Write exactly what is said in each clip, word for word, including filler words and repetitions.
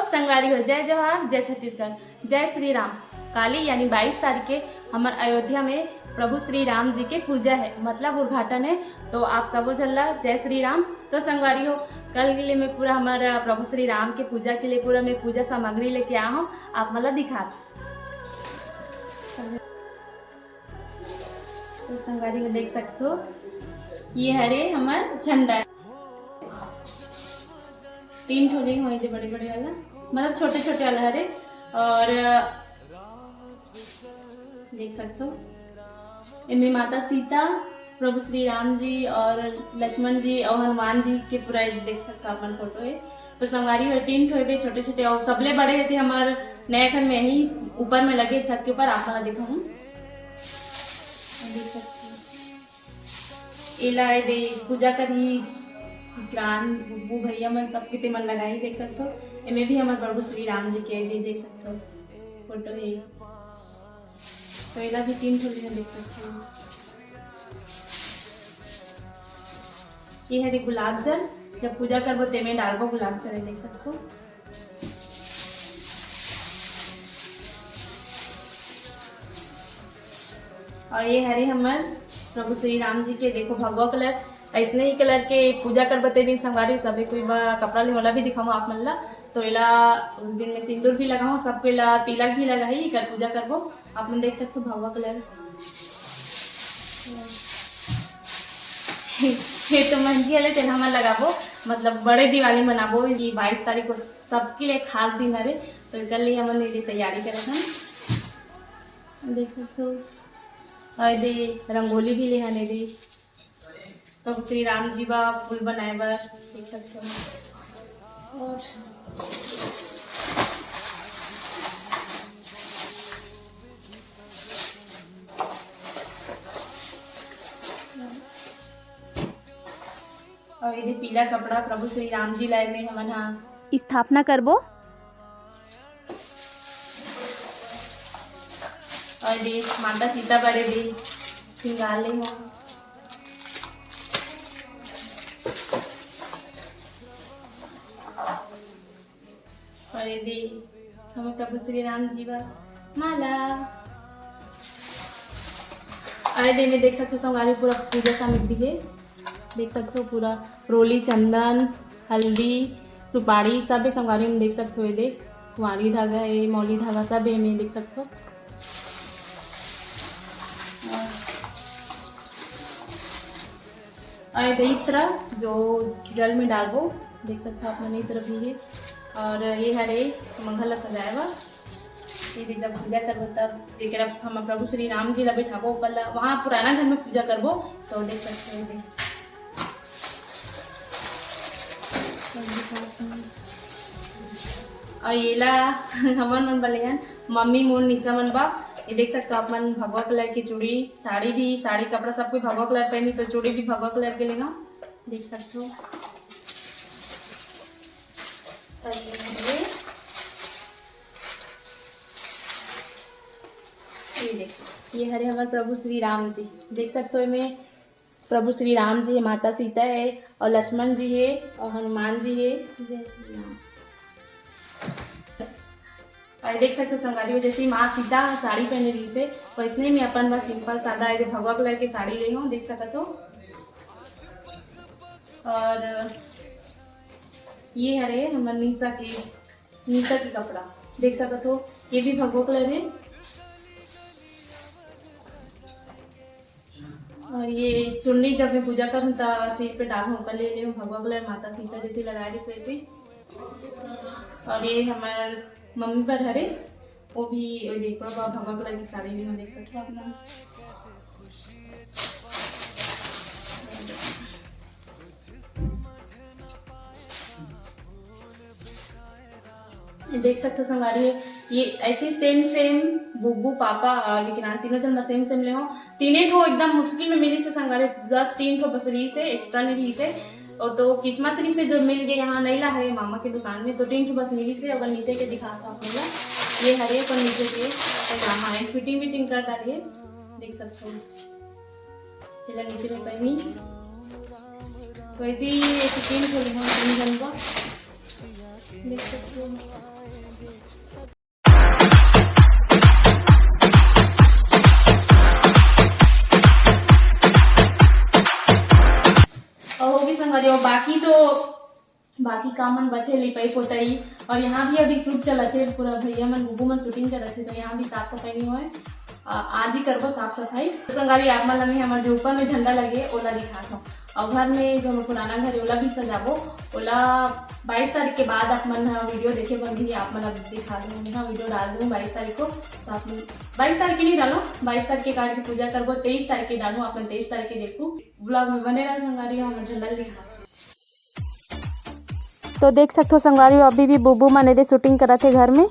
संगवारी हो, जय जोहार, जय छत्तीसगढ़, जय श्री राम। काली यानी बाईस तारीख के हमर अयोध्या में प्रभु श्री राम जी के पूजा है, मतलब उद्घाटन है। तो आप सबो झन ला जय श्री राम। तो संगवारी हो, कल के लिए मैं पूरा हमर प्रभु श्री राम के पूजा के लिए पूरा मैं पूजा सामग्री लेके आ हूँ, आप मन ला दिखात। तो संगवारी हो, देख सकत हो, ये हरे हमर झंडा, तीन ठो ले हो, ये बड़े बड़े वाला, मतलब छोटे छोटे वाला हरे। और देख सकत हो, एमे माता सीता, प्रभु श्री राम जी और लक्ष्मण जी और हनुमान जी के पूरा देख सकत हो अपन फोटो है। तो संगवारी हो, तीन ठो एबे छोटे छोटे, और सबले बड़े हे ते हमर नया घर में ही ऊपर में लगे छत के ऊपर, आप मन ला दिखाहूँ। देख सकत हो, एला ए दे पूजा करही, ग्रांड बुब्बू भैया मन सबके ते मन लगाही। देख सकत हो, एमे भी हमर प्रभु श्री राम जी के जी देख सकत हो फोटो है। तो एला भी तीन ठो ले देख सकत हो। ये हरे गुलाब जल, जब पूजा करबो तेमे डालबो गुलाब जल, देख सकत हो। और ये हरे हमर प्रभु श्री राम जी के, देखो, भगवा कलर, ऐसने ही कलर के पूजा करबो ते दिन संगवारी सबे कोई बा कपड़ा ले, मोला भी दिखाऊँ आप मन ला। तो एला उस दिन में सिंदूर भी लगाऊँ, सबको एला तिलक भी लगाही, एकर पूजा करबो। आप मन देख सकत हो भगवा कलर। ये तो मंझी हले, तेन हमन लगाबो, मतलब बड़े दिवाली मनाबो। ये बाईस तारीख को सबके लिए खास दिन हरे, तो एकर लिए हमन ये तैयारी करत हन। देख सकत हो, और दे रंगोली भी ले हन, दे तो श्री राम जी बा फूल बनाए बर, देख सकत हो। और और ये पीला कपड़ा प्रभु श्री राम जी लाए में हमन हा स्थापना करबो। और ये माता सीता बरे दे सिंगार ले हो। और ये दे हमर प्रभु श्री राम जी बा माला। और ये दे में देख सकत हो संगवारी पूरा पूजा सामग्री है, देख सकत हो पूरा रोली, चंदन, हल्दी, सुपारी सब है संगवारी में देख सकत हो। ये दे कुंवारी धागा है, मौली धागा सब है में देख सकत हो। और ये दे इत्र जो जल में डालबो, देख सकत हो आप मन इत्र भी है। और ये हरे मंगल ला सजाए बर, ये दे जब पूजा करबो तब जेकरा हम प्रभु श्री राम जी ला बैठाबो ऊपर ला, वहाँ पुराना घर में पूजा करबो, तो देख सकत हो ये दे। और ये ला हमन मन बले हन, मम्मी मोर निशा मन बा। ये देख सकत हो आप मन भगवा कलर की चूड़ी, साड़ी भी, साड़ी कपड़ा सब कोई भगवा कलर पहनी, तो चूड़ी भी भगवा कलर के लेना, देख सकत हो। और ये हरे, ये देखो, ये हरे हमर प्रभु श्री राम जी, देख सकत हो एमे प्रभु श्री राम जी है, माता सीता है और लक्ष्मण जी है और हनुमान जी है। जय श्री राम। और देख सकत हो संगवारी हो, जैसे माँ सीता साड़ी पहने रहिसे, वैसने मैं अपन बस सिंपल सादा एदे भगवा कलर के साड़ी ले हूँ, देख सकत हो। और ये हरे हमर निशा के, निशा के कपड़ा, देख सकत हो, ये भी भगवा कलर है। और ये चुन्नी जब मैं पूजा करूँ त सिर पे डालूँ, ओकर ले लेहूँ भगवा कलर, माता सीता जैसे लगा रही वैसे। और ये हमर मम्मी बर हरे, वो भी वो देखो, भगवा कलर की साड़ी में देख सकते हो अपना। ये देख सकते हो संगवारी हो, ये ऐसे सेम सेम बुब्बू, पापा और विक्रांत तीनों जन सेम सेम ले हो। तीने ठो एकदम मुश्किल में मिली से संगवारी, दस तीन ठो बस रही से, एक्स्ट्रा नहीं रही से। और तो किस्मत रही से जो मिल गए, यहाँ नहीं ला है मामा के दुकान में, तो तीन ठो बस मिली से। अगर नीचे के दिखा था आप लोग, ये हरे पर नीचे के पैजामा एंड फिटिंग विटिंग कर डालिए, देख सकते हो। पहले नीचे में पहनी, वैसे ही ये फिटिंग थोड़ी बहुत तीन जन का। देख सकते हो। और होगी संगवारी, और बाकी तो, बाकी काम मन बचे, लिपाई पोताई, और यहाँ भी अभी शूट चलत हे, पूरा भैया मन, बुबू मन शूटिंग करत हे, तो यहाँ भी साफ सफाई नहीं होए। आ, आज ही करबो साफ सफाई। तो संगवारी, आप मन ला मैं हमर जो ऊपर में झंडा लगे, ओला दिखात हूँ। और घर में जो हमर पुराना घर है, ओला भी सजाबो। ओला बाईस तारीख के बाद आप मन ह वीडियो देखे बर मिलही, आप मन ला दिखा दूँ, मैं ह वीडियो डाल दूँ बाईस तारीख को। तो आप लोग बाईस तारीख के नहीं डालो, बाईस तारीख के कार की पूजा करबो, तेईस तारीख के डालूँ, आप मन तेईस तारीख के देखू। ब्लॉग में बने रहो संगवारी, हमर झंडा दिखा। तो देख सकथो संगवारी हो, अभी भी बुबू मन एदे शूटिंग करत हे घर में।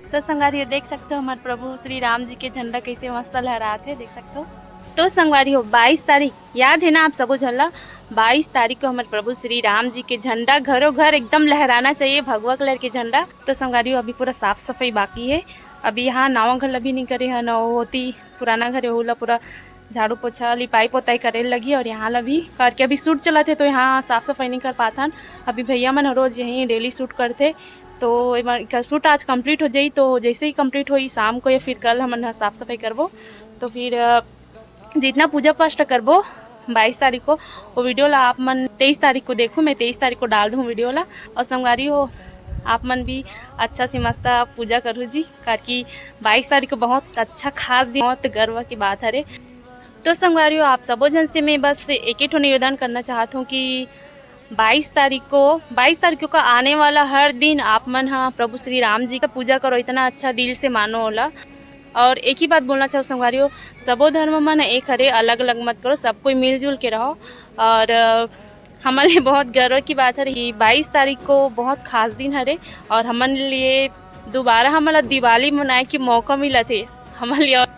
तो संगवारी हो, देख सकते हो हमारे प्रभु श्री राम जी के झंडा कैसे मस्त लहरात हे, देख सकते हो। तो संगवारी हो, बाईस तारीख याद है ना आप सबो झन ला, बाईस तारीख को हमारे प्रभु श्री राम जी के झंडा घरों घर एकदम लहराना चाहिए, भगवा कलर के झंडा। तो संगवारी हो, अभी पूरा साफ सफाई बाकी है, अभी यहाँ नवा घर ला भी नहीं करे है ना, वो होती पुराना घर है, वो ला पूरा झाड़ू पोछा, लिपाई पोताई करे लगी। और यहाँ ला भी करके अभी शूट चलत हे, तो यहाँ साफ सफाई नहीं कर पाथन। अभी भैया मन रोज यहीं डेली शूट करथे, तो एमन का शूट आज कंप्लीट हो जाई। तो जैसे ही कंप्लीट होई, शाम को या फिर कल हमन ह साफ सफाई करबो। तो फिर, अ, जितना पूजा पाठ करबो बाईस तारीख को, वो वीडियो ला आप मन तेईस तारीख को देखो, मैं तेईस तारीख को डाल दूँ वीडियो ला। और संगवारी हो, आप मन भी अच्छा से मस्त पूजा करू जी, काकि बाईस तारीख को बहुत अच्छा खास दिन, बहुत गर्व की बात हरे। तो संगवारी हो, आप सबो झन से मैं बस एक ही ठो निवेदन करना चाहत हूँ कि बाईस तारीख को, बाईस तारीख को आने वाला हर दिन आप मन ह प्रभु श्री राम जी का पूजा करो, इतना अच्छा दिल से मानो ओला। और एक ही बात बोलना चाहूँ संगवारी हो, सबो धर्म मन एक हरे, अलग अलग मत करो, सब कोई मिलजुल के रहो। और, अ, हमन लिए बहुत गर्व की बात हरे कि बाईस तारीख को बहुत खास दिन हरे और हमन लिए दोबारा हमन ला दिवाली मनाए के मौका मिलत हे। हमन लिए और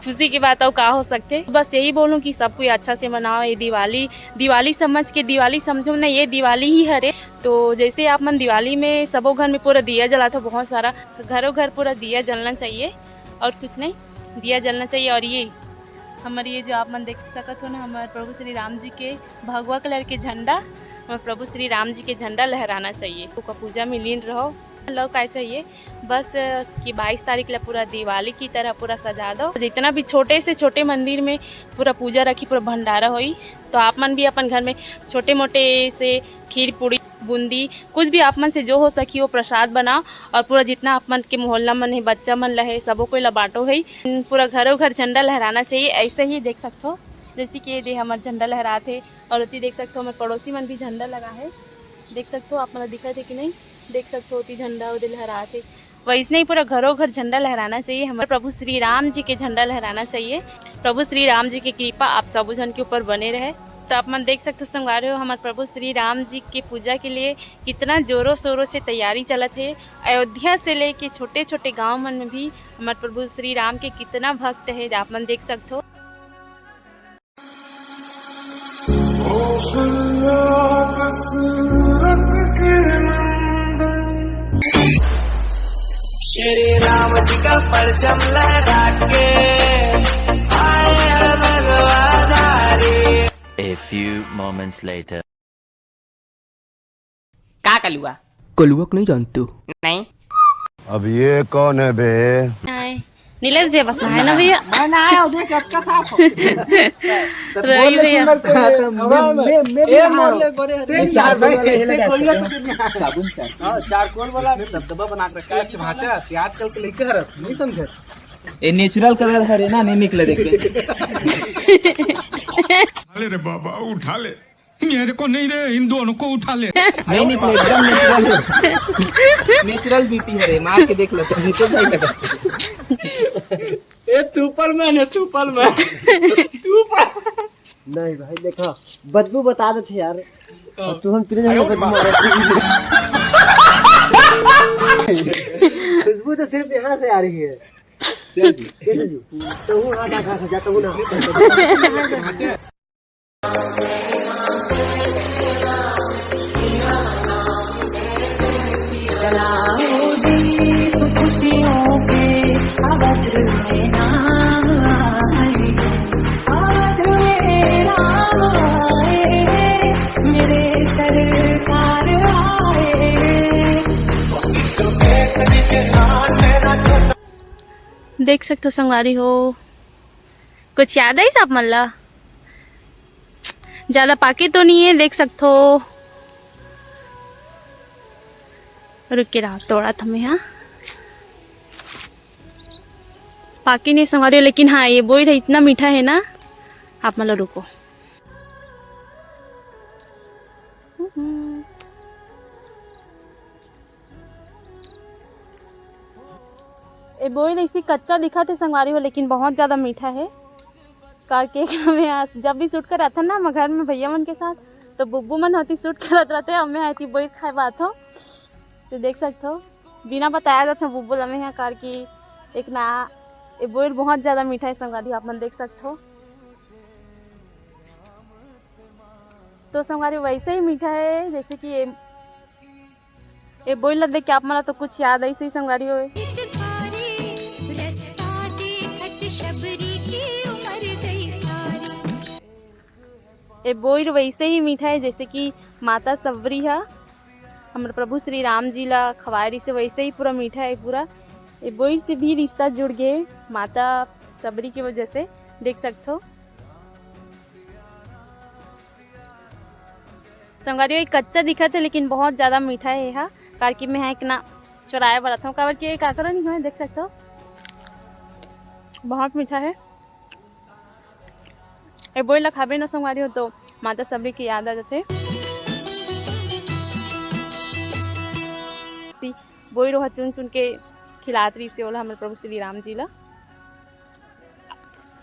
खुशी की बात अउ का हो सकथे। बस यही बोलूँ कि सब कोई अच्छा से मनाओ ये दिवाली। दिवाली समझ के, दिवाली समझो ना, ये दिवाली ही हरे। तो जैसे आप मन दिवाली में सबो घर में पूरा दिया जलाते हो, बहुत सारा घरों घर पूरा दिया जलना चाहिए और कुछ नहीं, दिया जलना चाहिए। और ये हमर ये जो आप मन देख सकत हो ना, हमर प्रभु श्री राम जी के भगवा कलर के झंडा, हमर प्रभु श्री राम जी के झंडा लहराना चाहिए। ओकर पूजा में लीन रहो, लव काय चाहिए बस कि बाईस तारीख ला पूरा दिवाली की तरह पूरा सजा दो। जितना भी छोटे से छोटे मंदिर में पूरा पूजा रखी, पूरा भंडारा होई, तो आप मन भी अपन घर में छोटे मोटे से खीर पूड़ी बूंदी कुछ भी आप मन से जो हो सकी वो प्रसाद बनाओ और पूरा जितना आप मन के मोहल्ला मन है, बच्चा मन ला है, सबो कोई ला बांटो है। पूरा घरों घर झंडा लहराना चाहिए। ऐसे ही देख सकथो जैसे कि ये दे हमर झंडा लहरात है और ओती देख सकथो हमर पड़ोसी मन भी झंडा लगा है। देख सकथो आप मन ला दिखत है कि नहीं, देख सकथो ओती झंडा ओदे लहरात है। वैसने ही पूरा घरों घर झंडा लहराना चाहिए। हमारे प्रभु श्री राम जी के झंडा लहराना चाहिए। प्रभु श्री राम जी की कृपा आप सबो झन के ऊपर बने रहे। तो आप मन देख सकते हो संगवारी हो, हमारे प्रभु श्री राम जी के पूजा के लिए कितना जोरों शोरों से तैयारी चलत है। अयोध्या से लेके छोटे छोटे गांव मन में भी हमारे प्रभु श्री राम के कितना भक्त है, आप मन देख सकते हो। श्री राम जी का परचम लहरा के आए हैं भगवान रे। A few moments later. का कलुआ? कलुआ को नहीं जानते हो? नहीं। अब ये कौन है बे? नहीं। नीलेश भैया बस नहाए ना भैया। मैं नहाया हूँ, देख अक्का साफ हो। रवि भैया। मैं, मैं, मैं भी ए, नहाया हूँ। मोहल्ले बड़े हरे। तेरे चार भाई, तेरे कोई ना तो नहीं। साबुन चार। हाँ, चारकोल वाला दबदबा बना के रखा है। अच्छा, भाषा, ते आजकल के लइका हरस, नहीं समझे। ये नेचुरल कलर हरे ना, नहीं निकले देख के। उठा ले रे बाबा, उठा ले। मेरे को नहीं रे, इन दोनों को उठा ले। नहीं निकले, एकदम नेचुरल है। नेचुरल ब्यूटी है रे, मार के देख लो, तो नहीं तो भाई लगा। ए, तू पर मैं है, तू पर मैं। तू पर। नहीं भाई, देखा, बदबू बता देते यार। और तू हम तेरे जैसे बदबू मारो। खुशबू तो सिर्फ यहाँ से आ रही है। चल जी। कैसे जी? तो हूँ, हाँ, हाँ, हाँ, जा, तो हूँ ना। देख सकथो संगवारी हो, कुछ याद आइस आप मन ला? ज्यादा पाके तो नहीं है, देख सकथो। रुक के रहा, तोड़ा था मैं, हाँ। पाके नहीं संगवारी हो, लेकिन हाँ, ये बोइर इतना मीठा है ना, आप मन ला रुको। ए बोइर ऐसी कच्चा दिखत हे संगवारी हो, लेकिन बहुत ज्यादा मीठा है। काबर के मैं आज जब भी shoot करत हन ना, मैं घर में भैया मन के साथ, तो बुब्बू मन होती shoot करत रहते, अउ मैं होती बोइर खाए बात हो। तो देख सकथो, बिना बताया जात हो बुब्बू ल मैं ह, काबर के एक ना ए बोइर बहुत ज्यादा मीठा है संगवारी, आप मन देख सकथो। तो संगवारी वैसे ही मीठा है जैसे कि ये ए बोइर ला देख के आप मन ला तो कुछ याद आइस ही संगवारी हो। ए बोइर वैसे ही मीठा है जैसे कि माता सबरी हा हमर प्रभु श्री राम जी ला खवाए रिहिसे, वैसे ही पूरा मीठा है पूरा। ए बोइर से भी रिश्ता जुड़ गए माता सबरी की वजह से, देख सकथो। संगवारी हो, ये कच्चा दिखत है, लेकिन बहुत ज्यादा मीठा है ये हा, काबर के मैं एक ना चुराए बर आथव, काबर के काकरो नहीं होय, देख सकथो, बहुत मीठा है। ए बोइर ला खाबे ना संगवारी हो, तो माता सबरी की याद आ जाथे। बोइर ओहा चुन चुन के खिलात रिहिसे ओला हमर प्रभु श्री राम जी ला।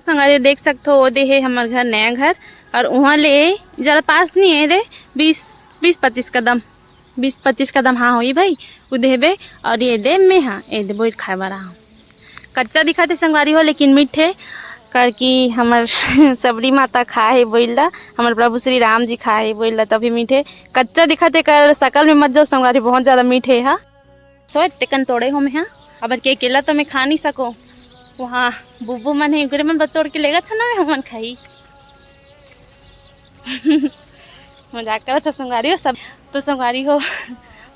संगवारी देख सकथो, ओ दे हे हमर घर, नया घर, और उहाँ ले ज्यादा पास नहीं है रे, बीस, बीस पच्चीस कदम, बीस पच्चीस कदम, हाँ, होही भाई, उ दे हे बे, और ये दे में, हाँ, ये दे बोइर खाए बर आए हँव। कच्चा दिखत हे संगवारी हो, लेकिन मीठे, काबर कि हमर सबरी माता खाए हे बोइर ला, हमर प्रभु श्री राम जी खाए हे बोइर ला, तभी मीठे। कच्चा दिखत हे, कर सकल में मत जाओ संगवारी, बहुत ज्यादा मीठे हा। तो तेकन तोड़े हो मैं हा, अबर के अकेला तो मैं खा नहीं सको, वहाँ बुब्बू मन हे, उगरे मन बर तोड़ के लेगत हँव ना मैं, हमन खाही। मजाक करत हँव संगवारी हो सब। तो संगवारी हो,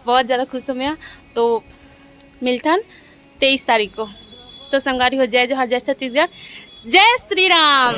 बहुत ज्यादा खुश हो मैं हा। तो मिलथन तेईस तारीख को। तो संगवारी हो, जय जोहार, जय छत्तीसगढ़, जय श्री राम।